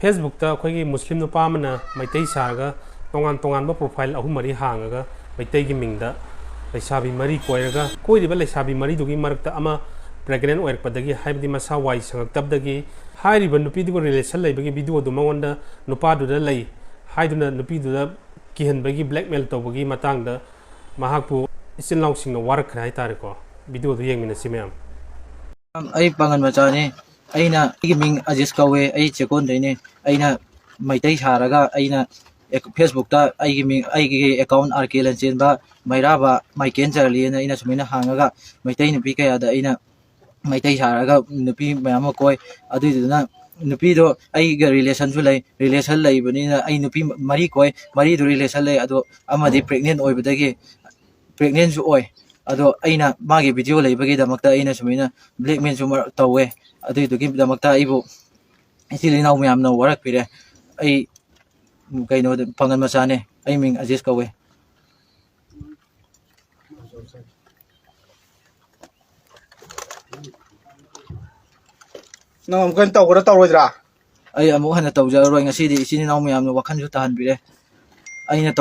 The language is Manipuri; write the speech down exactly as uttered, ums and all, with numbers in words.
Facebookꯇ ꯑꯩꯈꯣꯏꯒꯤ ꯃꯨꯁꯂꯤꯝ ꯅꯨꯄꯥ ꯑꯃꯅ ꯃꯩꯇꯩ ꯁꯥꯔꯒ ꯇꯣꯉꯥꯟ ꯇꯣꯉꯥꯟꯕ profile ꯑꯍꯨꯝ ꯃꯔꯤ ꯍꯥꯡꯉꯒ ꯃꯩꯇꯩꯒꯤ ꯃꯤꯡꯗ ꯂꯩꯁꯥꯕꯤ ꯃꯔꯤ ꯀꯣꯏꯔꯒ, ꯀꯣꯏꯔꯤꯕ ꯂꯩꯁꯥꯕꯤ ꯃꯔꯤꯗꯨꯒꯤ ꯃꯔꯛꯇ ꯑꯃ pregnant ꯑꯣꯏꯔꯛꯄꯗꯒꯤ, ꯍꯥꯏꯕꯗꯤ ꯃꯁꯥ ꯋꯥꯏ ꯁꯪꯉꯛꯇꯕꯗꯒꯤ, ꯍꯥꯏꯔꯤꯕ ꯅꯨꯄꯤꯗꯨꯒ relation ꯂꯩꯕꯒꯤ videoꯗꯨ ꯃꯉꯣꯟꯗ ꯅꯨꯄꯥꯗꯨꯗ ꯂꯩ ꯍꯥꯏꯗꯨꯅ ꯅꯨꯄꯤꯗꯨꯗ ꯀꯤꯍꯟꯕꯒꯤ, blackmail ꯇꯧꯕꯒꯤ ꯃꯇꯥꯡꯗ ꯃꯍꯥꯛꯄꯨ ꯏꯆꯤꯜ ꯏꯅꯥꯎꯁꯤꯡꯅ ꯋꯥꯔꯛꯈ꯭ꯔꯦ ꯍꯥꯏꯇꯥꯔꯦꯀꯣ꯫ Videoꯗꯨ ꯌꯦꯡꯃꯤꯟꯅꯁꯤ ꯃꯌꯥꯝ꯫ ꯑꯩ ꯄꯥꯉꯜ ꯃꯆꯥꯅꯤ꯫ ꯑꯩꯅ, ꯑꯩꯒꯤ ꯃꯤꯡ ꯑꯖꯤꯁ ꯀꯧꯋꯦ꯫ ꯑꯩ ꯆꯦꯛꯀꯣꯟꯗꯩꯅꯦ꯫ ꯑꯩꯅ ꯃꯩꯇꯩ ꯁꯥꯔꯒ ꯑꯩꯅ ꯑꯦꯛ-, Facebookꯇ ꯑꯩꯒꯤ ꯃꯤꯡ, ꯑꯩꯒꯤ account ꯑꯥꯔ ꯀꯦ ꯂꯟꯆꯦꯟꯕ ꯃꯩꯔꯥꯕ ꯃꯥꯏꯀꯦꯟ ꯆꯥꯔꯂꯤꯅ ꯑꯩꯅ ꯁꯨꯃꯥꯏꯅ ꯍꯥꯡꯉꯒ ꯃꯩꯇꯩ ꯅꯨꯄꯤ ꯀꯌꯥꯗ ꯑꯩꯅ ꯃꯩꯇꯩ ꯁꯥꯔꯒ ꯅꯨꯄꯤ ꯃꯌꯥꯝ ꯑꯃ ꯀꯣꯏ꯫ ꯑꯗꯨꯏꯗꯨꯅ ꯅꯨꯄꯤꯗꯣ ꯑꯩꯒ relationꯁꯨ ꯂꯩ꯫ Relation ꯂꯩꯕꯅꯤꯅ ꯑꯩ ꯅꯨꯄꯤ ꯃꯔꯤ ꯀꯣꯏ꯫ ꯃꯔꯤꯗꯨ relation ꯂꯩ꯫ ꯑꯗꯣ ꯑꯃꯗꯤ pregnant ꯑꯣꯏꯕꯗꯒꯤ, pregnantꯁꯨ ꯑꯣꯏ꯫ ꯑꯗꯣ ꯑꯩꯅ ꯃꯥꯒꯤ video ꯂꯩꯕꯒꯤꯗꯃꯛꯇ ꯑꯩꯅ ꯁꯨꯃꯥꯏꯅ blackmailꯁꯨ ꯃꯔꯛ ꯇꯧꯋꯦ꯫ ꯑꯗꯨꯏꯗꯨꯒꯤꯗꯃꯛꯇ ꯑꯩꯕꯨ ꯏꯆꯤꯜ ꯏꯅꯥꯎ ꯃꯌꯥꯝꯅ ꯋꯥꯔꯛꯄꯤꯔꯦ꯫ ꯑꯩ ꯀꯩꯅꯣꯗ ꯄꯥꯉꯜ ꯃꯆꯥꯅꯦ꯫ ꯑꯩ ꯃꯤꯡ ꯑꯖꯤꯁ ꯀꯧꯋꯦ꯫ ꯅꯪ ꯑꯃꯨꯛ ꯍꯟꯅ ꯇꯧꯒꯗ꯭ꯔꯥ ꯇꯧꯔꯣꯏꯗ꯭ꯔꯥ? ꯑꯩ ꯑꯃꯨꯛ ꯍꯟꯅ ꯇꯧꯖꯔꯔꯣꯏ꯫ ꯉꯁꯤꯗꯤ ꯏꯆꯤꯟ ꯏꯅꯥꯎ ꯃꯌꯥꯝꯅ ꯋꯥꯈꯜꯁꯨ ꯇꯥꯍꯟꯕꯤꯔꯦ꯫ ꯑꯩꯅ ꯇꯧ-